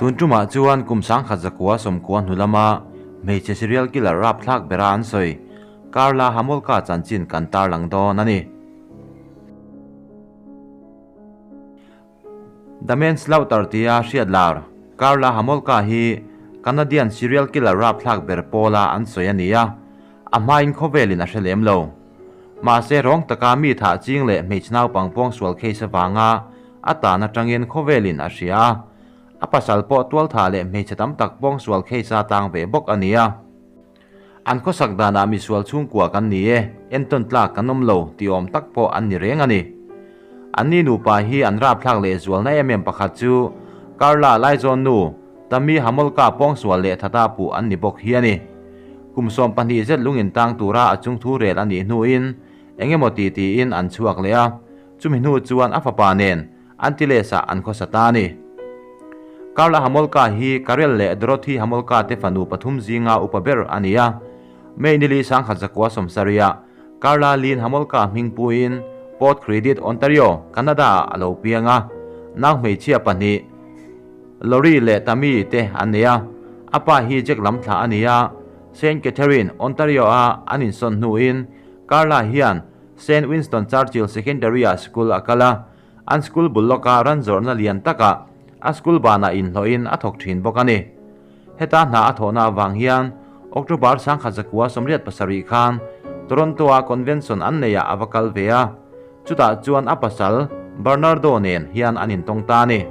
Tun tumah chuan kum 1990 hnu lama hmeichhe serial killer rapthlak bera an sawi Karla Homolka chanchin kan tarlang dawn a ni. The Manslaughter tia hriat lar Karla Homolka hi Canadian serial killer rapthlak ber pawla an sawi a ni a, a hmain khawvelin a hre lem lo. Mahse rawng taka mi thah ching leh hmeichhe naupang pawngsual case avanga a tan atangin khawvelin a hria a, a pasal pawh tualthah leh hmeichhe tam tak pawngsual case a tang ve bawk a ni a. An khawsak danah misual chhungkua kan ni e, entawn tlak kan awm lo tih awm tak pawh an ni reng a ni. Anni nupa hi an rapthlak leh zualna em em pakhat chu Karla Laizawn nu Tammy Homolka pawngsual leh thata puh an ni bawk hi a ni. Kum 12 zet lungin tang tura a chungthu rel a nih hnuin eng emaw ti tiin an chhuak leh a, chumi hnu chuan a fapa nen Antilles-ah an khawsa ta a ni. Karla Homolka hi Karel leh Dorothy Homolka te fanu pathum zinga upa ber a ni a. May nili 1970-ah Karla Lynn Homolka hming puiin Port Credit, Ontario, Canada-ah a lo piang a. Nau hmeichhia pahnih, Lori leh Tammy te an nei a. A pa hi Jack lam thlah a ni a. Saint Catharines, Ontario-a an insawn hnuin Karla hian Saint Winston Churchill Secondary-ah school a kal a. An school bul lawka ran zawrhna lian takah a school banah inhlawhin a thawk thin bawk a ni. Heta hna a thawhna avang hian October 1987 khan Toronto-a convention an neiah a va kal ve a, chutah chuan a pasal Bernardo nen hian an intawng ta a ni.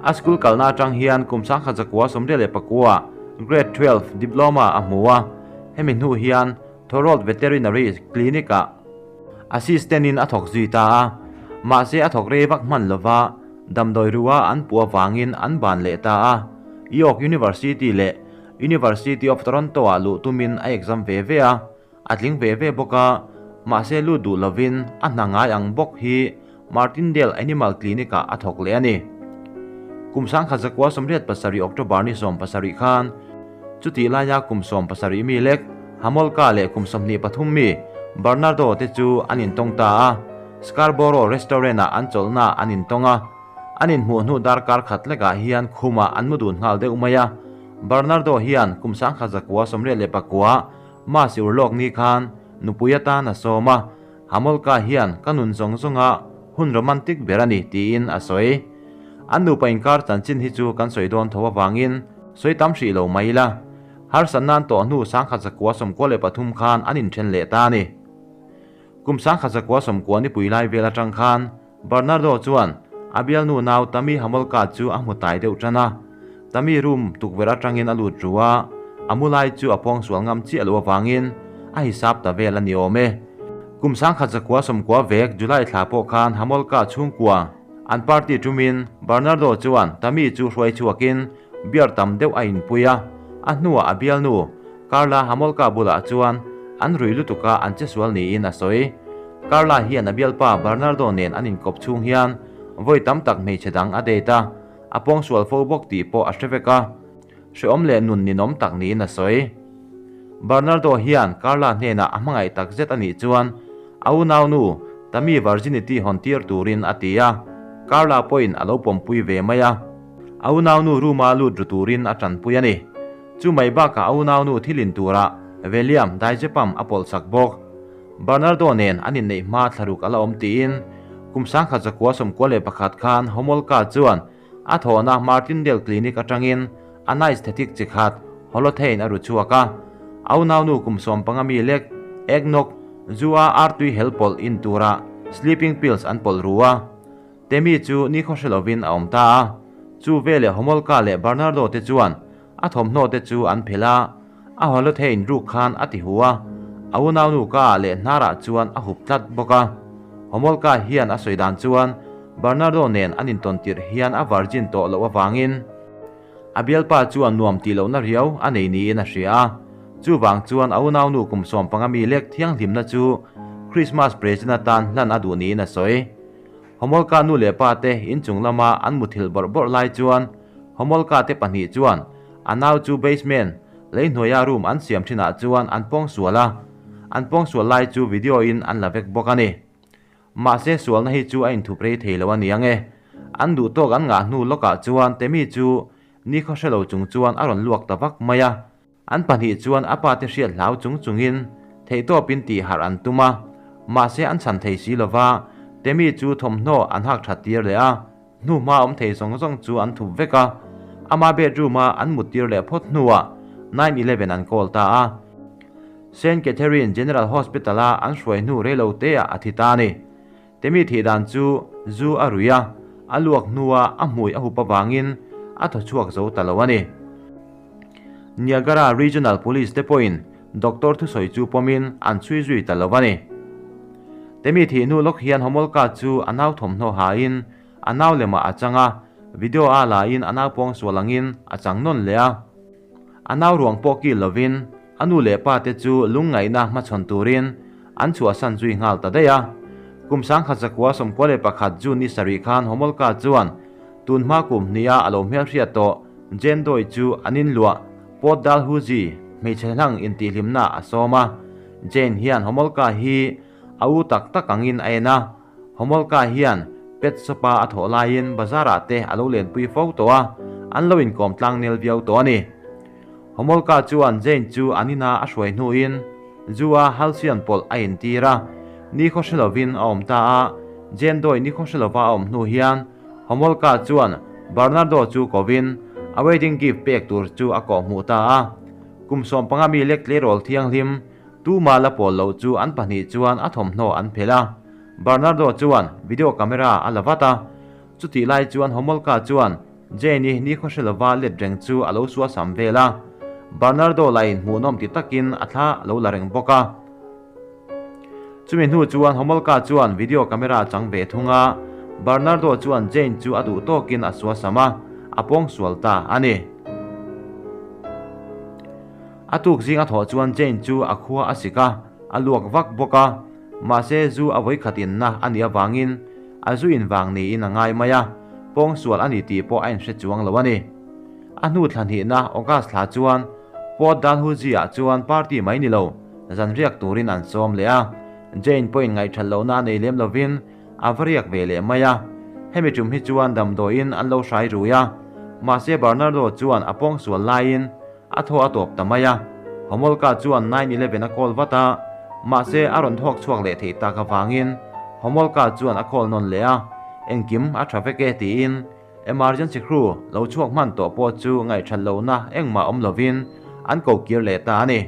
A school kalna atang hian kum 1989 Grade 12 diploma a hmu a, hemi hnu hian Thorold Veterinary Clinic-ah Assistant in a thawk zui ta a, mahse a thawk rei vak hman lova damdawi rua an puh avangin an ban leh ta a. York University leh University of Toronto ah luh tumin a exam ve ve a, a tling ve ve bawk a, mahse lut duh lovin a hna ngai ang bawk hi Martindale Animal Clinic ah a thawk leh a ni. Kum 1987 October ni 17 khan chutih laia kum 17 mi lek Homolka leh kum 23 mi Bernardo te chu an intawng ta a, Scarborough Restaurant ah an chawlhna an intawng a, an inhmuh hnu darkar khat lekah hian khumah an mu dun nghal deuh mai a. Bernardo hian kum 1989 March urlawk ni khan nupui atan a sawm a, Homolka hian ka nun zawng zawnga hun romantic ber a ni tiin a sawi. An nupa inkar chanchin hi chu kan sawi dawn tho avangin sawi tam hrih lo mai ila. Harsatna an tawh hnu 1993 khan an inthen leh ta a ni. Kum 1990 nipui lai vel atang khan Bernardo chuan a bialnu nau Tammy Homolka chu a hmu tai deuh tan a. Tammy room tukverh atangin a lut ru a, a mu lai chu a pawngsual ngam chiah lo avangin a hisap ta vel a ni awm e. Kum 1990 vek July thla pawh khan Homolka chhungkua an party tumin Bernardo chuan Tammy chu hruai chhuakin beer tam deuh a inpui a, a hnuah a bialnu Karla Homolka bulah chuan an rui lutuka an chesual niin a sawi. Karla hian a bialpa Bernardo nen an inkawp chhung hian vawi tam tak hmeichhe dang a date a, a pawngsual fo bawk tih pawh a hre vek a, hreawm leh nun ninawm tak niin a sawi. Bernardo hian Karla hnenah a hmangaih tak zet a nih chuan a unaunu Tammy virginity hawn tir turin a ti a, Karla pawhin a lo pawmpui ve mai a, a unaunu room-a lut ru turin a tanpui a ni. Chu mai bakah a unaunu thil in turah Valium Diazepam a pawlhsak bawk. Bernardo nen an inneih hma thlaruk a la awm tiin kum 1991 khan Homolka chuan a thawhna Martindale Clinic atangin anaesthetic chi khat Holothane a ru chhuak a. A unaunu kum 15 mi lek eggnog zu-a artui hel pawlh in turah sleeping pills an pawlh ru a. Temi chu ni khaw hre lovin a awm ta a. Chu veleh Homolka leh Bernardo te chuan a thawmhnaw te chu an phelh a, a Holothane ruk khan a ti hu a, a unaunu ka leh hnarah chuan a hup tlat bawk a. Homolka hian a sawi dan chuan Bernardo nen an intawn tirh hian a virgin tawh loh avangin a bialpa chuan nuam tih lohna riau a nei niin a hria a. Chuvang chuan a unaunu kum 15 mi lek thianghlimna chu Christmas present atan hlan a duh niin a sawi. Homolka nu leh pa te inchung lama an muthilh bawrh bawrh lai chuan Homolka te pahnih chuan a nau chu basement lei hnuaia room an siam thinah chuan an pawngsual a, an pawngsual lai chu video in an la vek bawk a ni. Mahse sualna hi chu a inthup rei thei lo a ni ang e. An duh tawk an ngah hnu lawkah chuan Temi chu nikhaw hre lo chung chuan a rawn luak ta vak mai a. An pahnih chuan a pa te hriat hlau chung chungin theihtawpin tih harh an tum a, mahse an chhan thei si lova, Temi chu thawmhnaw an hak that tir leh a, hnuhma awm thei zawng zawng chu an thup vek a, ama bedroom a an mut tir leh phawt hnuah 911 an call ta a. Saint Catherine General Hospital a an hruai hnu reilo te ah a thi ta a ni. Temi thih dan chu zu a rui a, a luak hnua a hmui a hup avangin a thaw chhuak zo ta lo a ni. Niagara Regional Police te pawhin doctor thusawi chu pawmin an chhui zui ta lo a ni. Temi thih hnu lawk hian Homolka chu a nau thawmhnaw hain a nau lemah a chang a, video a lain a nau pawngsual angin a chang nawn leh a. A nau ruang pawh kil lovin a nu leh pa te chu lungngaihna hmachhawn turin an chhuahsan zui nghal ta daih a. Kum 1991 June ni sarih khan Homolka chuan tun hma kum hniha a lo hmelhriat tawh Jane Doe chu an inluah Port Dalhousie hmeichhe hlang intihhlimna a sawm a. Jane hian Homolka hi a u tak tak angin a en a. Homolka hian pet shop-a a thawh laiin bazar-ah te a lo lenpui fo tawh a, an lo inkawm tlang nel viau tawh a ni. Homolka chuan Jane chu an ina a hruai hnuin zu-a Halcyon pawlh a intir a, nikhaw hre lovin a awm ta a. Jane Doe nikhaw hre lova a awm hnu hian Homolka chuan Bernardo chu kovin a wedding gift pek tur chu a kawhhmuh ta a. Kum 15 mi lek tleirawl thianghlim Tuma la pawl loh chu an pahnih chuan a thawmhnaw an phelh a, Bernardo chuan video camera a la vat a. Chutih lai chuan Homolka chuan Jane-i nikhaw hre lova let reng chu a lo suasam vel a. Bernardo lain hmuhnawm ti takin a thla a lo la reng bawk a. Chumi hnu chuan Homolka chuan video camera a chang ve thung a, Bernardo chuan Jane chu a duh tawkin a suasam a, a pawngsual ta a ni. A tuk zing a thawh chuan Jane chu a khua a sik a, a luak vak bawk a. Mahse zu a vawikhat inna a nih avangin a zu in vang niin a ngai mai a, pawngsual a ni tih pawh a inhre chuang lo a ni. A hnu thla hnihna August thla chuan Port Dalhousie-ah chuan party mai ni lo, zan riak turin an sawm leh a. Jane pawhin ngaihthat lohna a nei lem lovin a va riak ve leh mai a. Hemi tum hi chuan damdawiin an lo hrai rui a, mahse Bernardo chuan a pawngsual laiin A thaw a tawp ta mai a, Homolka chuan 911 a call vat a, mahse a rawn thawk chhuak leh theih tak avangin Homolka chuan a call nawn leh a, engkim a tha vek e tiin emergency crew lo chhuak hman tawh pawh chu ngaihthat lohna engmah awm lovin an ko kir leh ta a ni.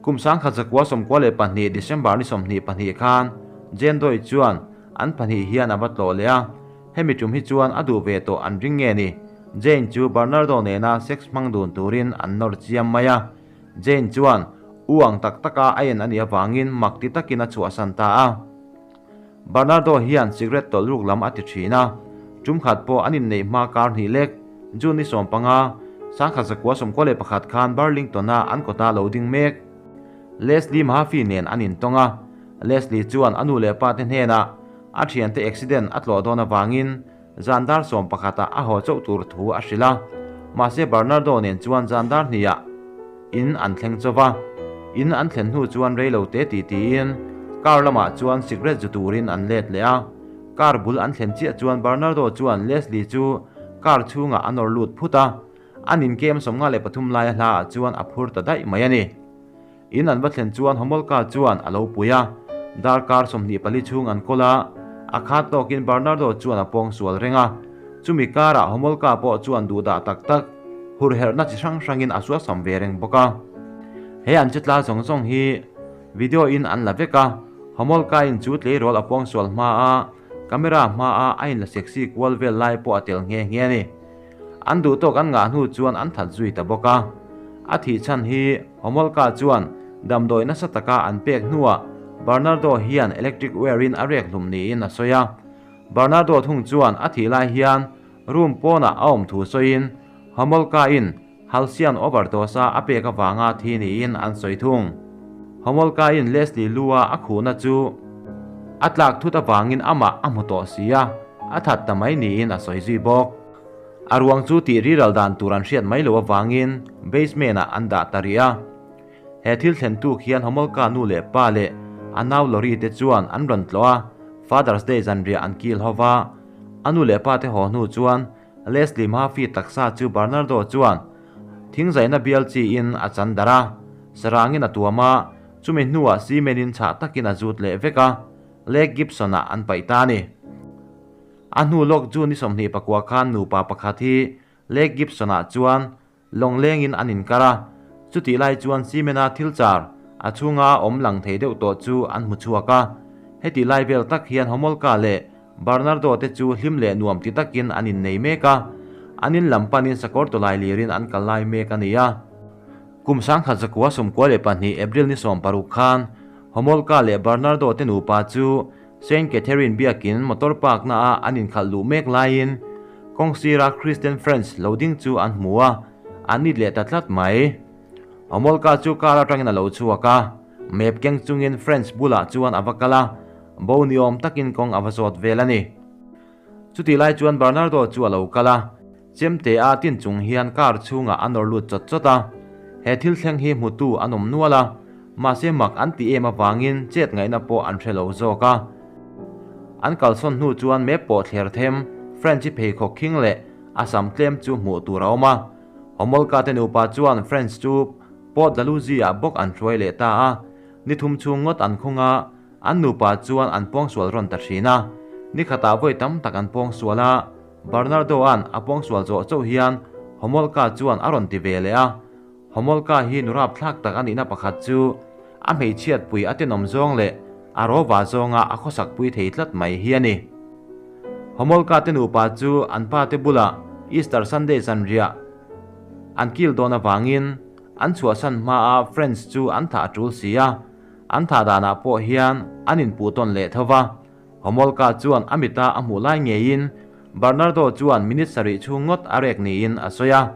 Kum 1992 December ni 22 khan Jane Doe chuan an pahnih hian a va tlawh leh a, hemi tum hi chuan a duh ve tawh an ring nge ni? Jane chu Bernardo nena sex hmang dun turin an nawr chiam mai a. Jane chuan u ang tak taka a en a nih avangin mak ti takin a chhuahsan ta a. Bernardo hian cigarette tawlh ruk lam a ti thin a, tum khat pawh an inneih hma kar hnih lek, June ni 15, 1991 khan Burlington-a an kawta lo ding mek. Leslie Mahaffey nen an intawng a, Leslie chuan a nu leh pa te hnenah a thiante accident a tlawh dawn avangin Zan dar 11 ah a haw chauh tur thu a hrilh a, mahse Bernardo nen chuan zan dar hnih ah in an thleng chauh va. In an thlen hnu chuan rei lo te ti tiin car lamah chuan cigarette zu turin an let leh a. Car bul an thlen chiah chuan Bernardo chuan Leslie chu car chhungah a nawr lut phut a, an inkem 53 laia hla ah chuan a phur ta daih mai a ni. In an va thlen chuan Homolka chuan a lo pui a, darkar 24 chhung an kawl a, a khat tawkin Bernardo chuan a pawng sual reng a. Chumi karah Homolka pawh chuan duhdah tak tak, hurherhna chi hrang hrangin a suasam ve reng bawk a. He an chitla zawng zawng hi video in an la vek a, Homolka in chu tleirawl a pawng sual hma a, camera hma a a inla sexy kual vel lai pawh a tel nghe nghe a ni. An duh tawk an ngah hnu chuan an that zui ta bawk a. A thih chhan hi Homolka chuan damdawi nasa taka an pek hnuah Bernardo hian electric wire-in a rek hlum niin a sawi a. Bernardo thung chuan a thih lai hian room pawnah a awm thu sawiin Homolka-in Halcyon overdose-a a pek avanga thi niin an sawi thung. Homolka-in Leslie Lu-a a khuhna chu a tlak thut avangin amah a hmu tawh si a, a that ta mai niin a sawi zui bawk. A ruang chu tih riral dan tur an hriat mai loh avangin basement-ah an dah ta rih a. He thil thlen tuk hian Homolka nu leh pa leh a nau Lori te chuan an rawn tlawh a, Father's Day zanriah an kil ho va. A nu leh pa te haw hnu chuan Leslie Murphy taksa chu Bernardo chuan thingzaina bial chiin a chan darh a, sarangin a tuam a, chumi hnuah cement in chhah takin a zut leh vek a, Lake Gibson-ah an paih ta a ni. A hnu lawk June ni 29 khan nupa pakhat hi Lake Gibson-ah chuan Lawnglengin an inkar a, chutih lai chuan cement-a thil char a chhunga awm lang thei deuh tawh chu an hmu chhuak a. Heti lai vel tak hian Homolka leh Bernardo te chu hlim leh nuam ti takin an innei mek a, an in lam panin sakawr tawlai lirin an kal lai mek a ni a. Kum 1992 April ni 16 khan Homolka leh Bernardo te nupa chu Saint Catherine biakin motor park na ah an inkhalh luh mek laiin kawng sira Christian French lo ding chu an hmu a, an nit leh ta tlat mai. Homolka chu car atangin a lo chhuak a, map keng chungin French bulah chuan a va kal a, bo ni awm takin kawng a va zawt vel a ni. Chutih lai chuan Bernardo chu a lo kal a, chemte a tin chung hian car chhungah a nawr lut chawt chawt a. He thil thleng hi hmutu an awm nual a, mahse mak an ti em avangin chet ngaihna pawh an hre lo zawk a. An kalsawn hnu chuan map pawh thler them, French-i pheikhawk khing leh a sam tlem chu hmuh tur a awm a. Homolka te nupa chuan French chu Port Dalhousie-ah bawk an hruai leh ta a, ni thum chhung ngawt an khung a, An nupa chuan an pawngsual rawn ta thin a, nikhatah vawi tam tak an pawngsual a, Bernardo-a'n a pawngsual zawh chauh hian Homolka chuan a rawn ti ve leh a. Homolka hi nu rapthlak tak a nihna pakhat chu a hmeichhiatpui a tenawm zawng leh a rawva zawnga a khawsakpui thei tlat mai hi a ni. Homolka te nupa chu an pa te bulah Easter Sunday zanriah an kil dawn avangin an chhuahsan hmaa French chu an thah a tul si a. An thah danah pawh hian an inpuh tawn leh tho va, Homolka chuan a mita a hmuh lai ngeiin Bernardo chuan minute sarih chhung ngawt a rek niin a sawi a.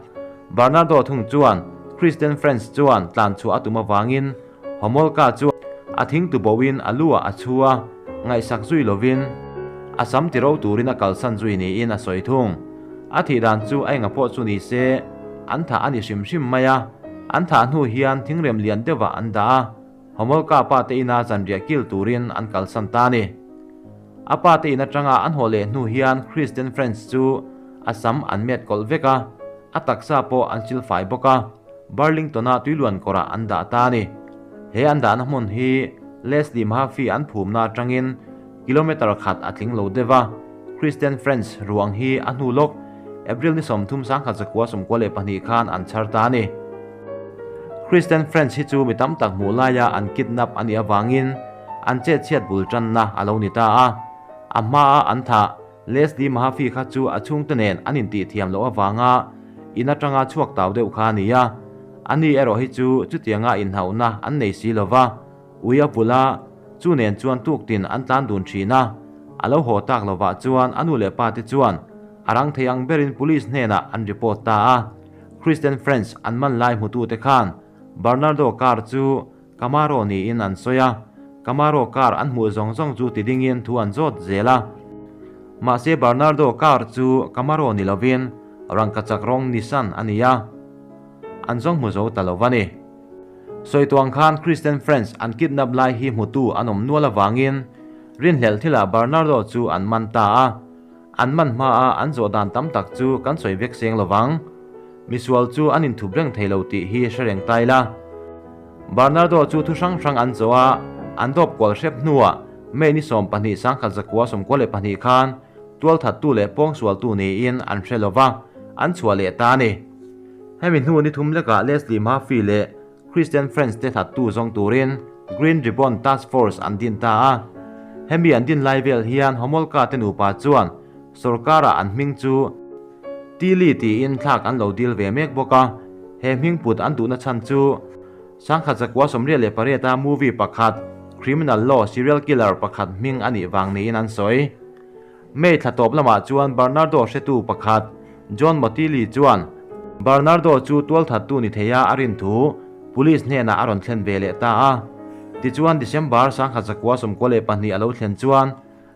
Bernardo thung chuan Christian French chuan tlan chhuah a tum avangin Homolka chuan a thing tu boin a lu ah a chhu a, ngaihsak zui lovin a sam ti ro turin a kalsan zui niin a sawi thung. A thih dan chu a enga pawh chu ni se, an thah a ni hrim hrim mai a. An thah hnu hian thingrem lian deuhah an dah a, Homolka pa te ina zanriah kil turin an kalsan ta a ni. A pa te in atanga an haw leh hnu hian Christian French chu a sam an met kawlh vek a, a taksa pawh an silfai bawk a, Burlington-a tuiluan kawrah an dah ta a ni. He an dahna hmun hi Leslie Mahaffey an phumna atangin kilometre khat a tling lo deuh a, Christian French ruang hi a hnu lawk April ni 30 1992 khan an chhar ta a ni. Christian French hi chu mi tam tak hmuh laia an kidnap a nih avangin an chetchhiat bul tanna a lo ni ta a. A hmaa an thah Leslie Mahaffey kha chu a chhungte nen an intihthiam loh avanga in atanga chhuak tau deuh kha a ni a. Ani erawh hi chu chutianga inhauhna an nei si lova. Ui a vulh a, chu nen chuan tuktin an tlan dun thin a. A lo haw tak lovah chuan a nu leh pa te chuan a rang thei ang berin police hnenah an report ta a. Christian French an man lai hmutute khan Bernardo car chu Camaro niin an sawi a, Camaro car an hmuh zawng zawng chu ti dingin thu an zawt zel a. Mahse Bernardo car chu Camaro ni lovin rangkachak rawng Nissan a ni a, an zawng hmu zo ta lo va ni. Sawi tuang khan Christian French an kidnap lai hi hmutu an awm nual avangin rinhlelh thilah Bernardo chu an man ta a. An man hmaa an zawh dan tam tak chu kan sawi vek seng lo vang. Misual chu an inthup reng thei lo tih hi hre reng ta ila. Bernardo chu thu hrang hrang an zawh a, an dawp kual hrep hnuah May ni 12 1992 khan tualthattu leh pawngsualtu niin an hre lo va, an chhuah leh ta a ni. Hemi hnu ni thum lekah Leslie Murphy leh Christian Friends te thattu zawng turin Green Ribbon Task Force an din ta a. Hemi an din lai vel hian Homolka te nupa chuan sorkara an hming chu Tilly tiin thlak an lo dil ve mek bawk a. He hming put an duhna chhan chu 1998 a movie pakhat Criminal Law Serial Killer pakhat hming a nih vang niin an sawi. May thla tawp lamah chuan Bernardo hretu pakhat John Motili chuan Bernardo chu tualthattu ni theia a rin thu Police hnenah a rawn thlen ve leh ta a. Tichuan December 1992 a lo thlen chuan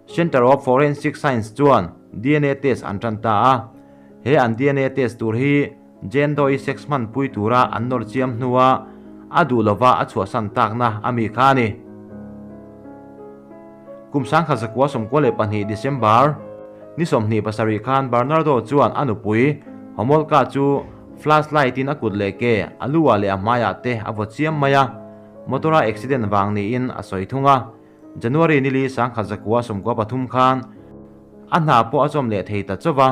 Centre of Forensic Science chuan DNA test an tan ta a. He an DNA test tur hi Jane Doe-i sex hmanpui tura an nawr chiam hnua a duh lova a chhuahsan takna a mi kha a ni. Kum 1992 December. Ni 27 khan Bernardo chuan a nupui Homolka chu flashlight in a kut leh ke a lu ah leh a hmai ah te a vaw chiam mai a, motor a accident vang niin a sawi thung a. January nili 1993 khan a hna pawh a chawm leh thei ta chauh va,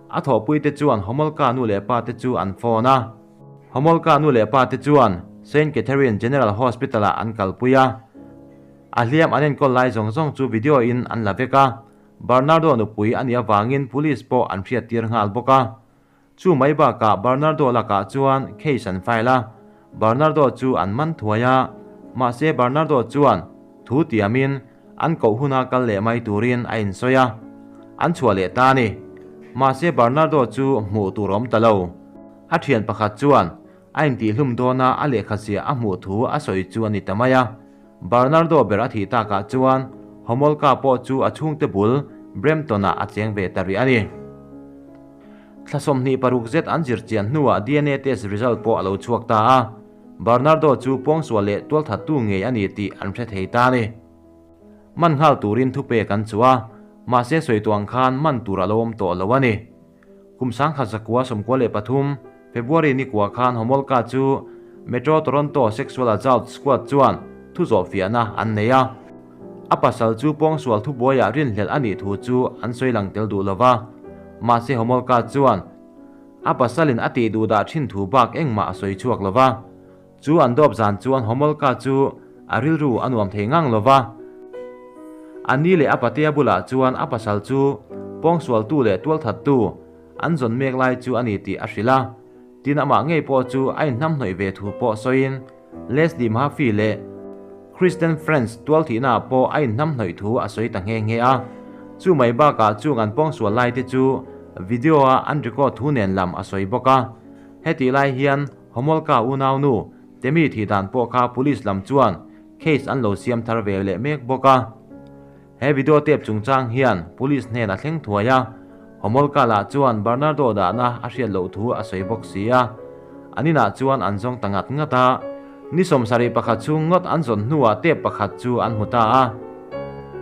a thawhpui te chuan Homolka nu leh pa te chu an phone a. Homolka nu leh pa te chuan Saint Catherine General Hospital ah an kalpui a, a hliam an enkawl lai zawng zawng chu video in an la vek a. Bernardo nupui a nih avangin police pawh an hriattir nghal bawk a. Chu mai bakah Bernardo lakah chuan case an file a, Bernardo chu an man thuai a, mahse Bernardo chuan thu tiamin an koh huna kal leh mai turin a insawi a, an chhuah leh ta a ni. Mahse Bernardo chu hmuh tur awm ta lo. A thian pakhat chuan a intihhlum dawna a lehkha ziah a hmuh thu a sawi chu a ni ta mai a. Bernardo ber a thih takah chuan Homolka pawh chu a chhungte bul Brampton-ah a cheng ve ta rih a ni. Thla 26 zet an zir chian hnuah DNA test result pawh a lo chhuak ta a, Bernardo chu pawngsual leh tualthattu ngei a ni tih an hre thei ta a ni. Man nghal turin thupek an chu a, mahse sawi tuang khan man tur a lo awm tawh lo a ni. Kum 1993, February ni kua khan Homolka chu Metro Toronto Sexual Assault Squad chuan thu zawhfiahna an nei a. A pasal chu pawngsual thubuaiah rinhlelh a nih thu chu an sawi lang tel duh lova. Mahse Homolka chuan a pasalin a tih duh dah thin thu bak engmah a sawi chhuak lova. Chu an dawp zan chuan Homolka chu a rilru a nuam thei ngang lova. A ni leh a patea bulah chuan a pasal chu pawngsualtu leh tualthattu an zawn mek lai chu a ni tih a hrilh a. Tin amah ngei pawh chu a inhnamhnawih ve thu pawh sawiin Leslie Mahaffey leh Kristen French tualthihnaah pawh a inhnamhnawih thu a sawi ta nghe nghe a. Chu mai bakah chung an pawngsual lai te chu video-a an record thu nen lam a sawi bawk a. Hetih lai hian Homolka unaunu Temi thih dan pawh kha police lam chuan case an lo siam thar ve leh mek bawk a. He video tape chungchang hian police hnen a thleng thuai a, Homolka lah chuan Bernardo dahna a hriat loh thu a sawi bawk si a. An inah chuan an zawng ta ngat ngat a, ni 71 chhung ngawt an zawn hnuah tape pakhat chu an hmu ta a.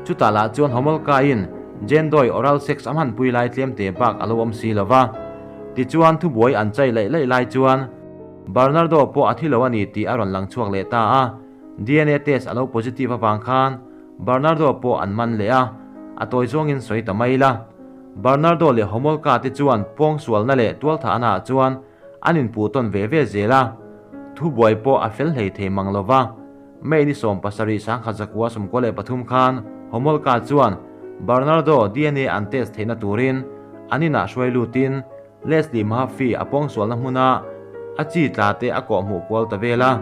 Chutah lah chuan Homolka in Jane Doe oral sex a hmanpui lai tlemte bak a lo awm si lo va. Tichuan thubuai an chai laih laih lai chuan Bernardo pawh a thi lo a ni tih a rawn lang chhuak leh ta a, DNA test a lo positive avang khan Bernardo pawh an man leh a, a tawi zawngin sawi ta mai la. Bernardo leh Homolka te chuan pawngsualna leh tualthahna ah chuan an inpuh tawn ve ve zel a, thubuai pawh a fel hlei thei mang lo va. May ni 17 1993 khan Homolka chuan Bernardo DNA an test theihna turin an inah hruai lutin Leslie Mahaffey a pawngsualna hmuna a chi tla te a kawhhmuh kual ta vel a.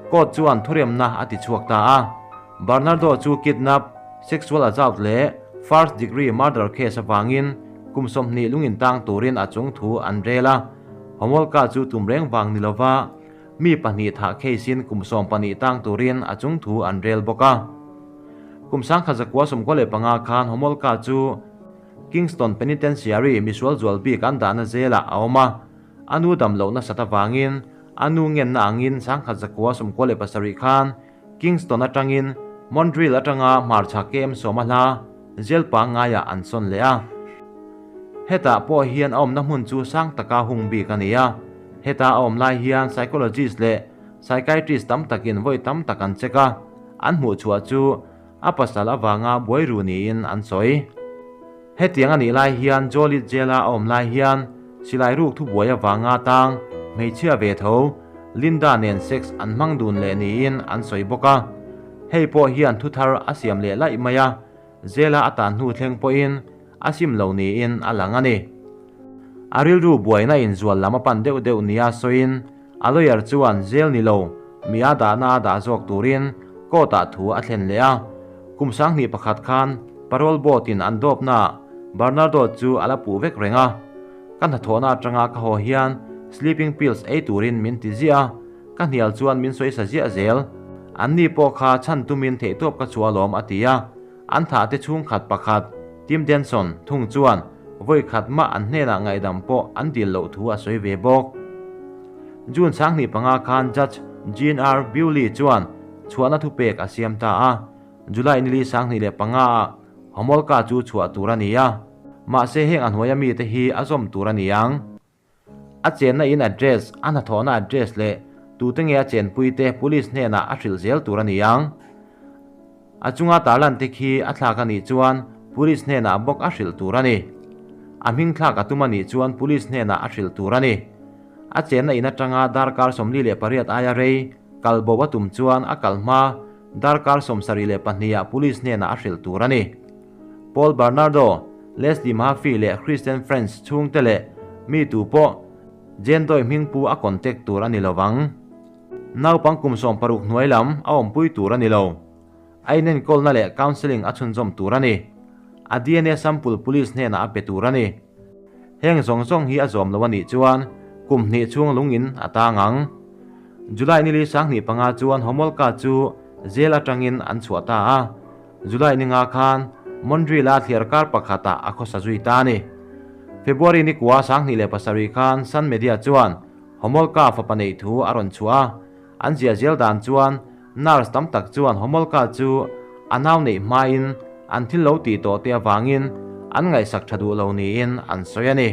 Court chuan thuremna a ti chhuak ta a. Bernardo chu kidnap, sexual assault leh first degree murder case avangin kum 20 lungin tang turin a chung thu an rel a. Homolka chu tum reng vang ni lova mi pahnih thah case in kum 12 tang turin a chung thu an rel bawk a. Kum 1995 khan Homolka chu Kingston Penitentiary misual zual bik an dahna zelah a awm a, a nu dam lohna sat avangin a nu ngenna angin 1997 khan Kingston atangin Montreal atanga hmarcha kem sawma hla zel pangngaiah an sawn leh a. Hetah pawh hian a awmna hmun chu sang taka hung bik a ni a, heta a awm lai hian psychologist leh psychiatrist tam takin vawi tam tak an check a, an hmuh chhuah chu a pasal avanga buai ru niin an sawi. Hetiang a nih lai hian Joliet Jail-a a awm lai hian silai ruk thubuai avanga tang hmeichhia ve tho Linda nen sex an hmang dun leh niin an sawi bawk a. Hei pawh hian thu thar a siam leh laih mai a, Jail-a a tan hnu thleng pawhin a sim lo niin a lang a ni. A rilru buaina inzual lam a pan deuh deuh nia sawiin a lawyer chuan jail ni lo mi a dahna a dah zawk turin court-ah thu a thlen leh a. Kum 2001 khan parole board-in an dawpnaah Bernardo chu a la puh vek reng a. Ka hnathawhna atanga ka haw hian sleeping pills ei turin min ti ziah a, ka hnial chuan min sawi sa ziah zel. Anni pawh kha chhan tumin theihtawp ka chhuah alawm a ti a. An thah te chhungkhat pakhat Tim Denson thung chuan vawi khat mah an hnenah ngaihdam pawh an dil loh thu a sawi ve bawk. June 25 khan Judge Jean R. Bewley chuan chhuahna thupek a siam ta a, July nili 2005 ah Homolka chu chhuah tur a ni a. Mahse heng a hnuaia mite hi a zawm tur a ni ang. A chenna in address, a hnathawhna address leh tute nge a chenpuite police hnenah a hrilh zel tur a ni ang. A chunga tarlan te khi a thlak a nih chuan police hnenah bawk a hrilh tur a ni. A hming thlak a tum a nih chuan police hnenah a hrilh tur a ni. A chenna in atanga darkar 48 aia rei kal bo a tum chuan a kal hma darkar 72 ah police hnenah a hrilh tur a ni. Paul Bernardo, Leslie Mahaffey leh Kristen French chhungte leh mi tu pawh Jane Doe hming pu a contact tur a ni lovang. Naupang kum 16 hnuai lam a awmpui tur a ni lo. A inenkawlna leh counselling a chhunzawm tur a ni. A DNA sample police hnenah a pe tur a ni. Heng zawng zawng hi a zawm lo a nih chuan kum hnih chhung lungin a tang ang. July ni li 2005 chuan Homolka chu jail atangin an chhuah ta a. July ni nga khan Montreal-a thliarkar pakhatah a khawsa zui ta a ni. February ni kua 2007 khan Sun Media chuan Homolka fapa neih thu a rawn chhuah a, an zia zel dan chuan nurse tam tak chuan Homolka chu a nau neih hmain an thil lo tih tawh te avangin an ngaihsak tha duh lo niin an sawi a ni.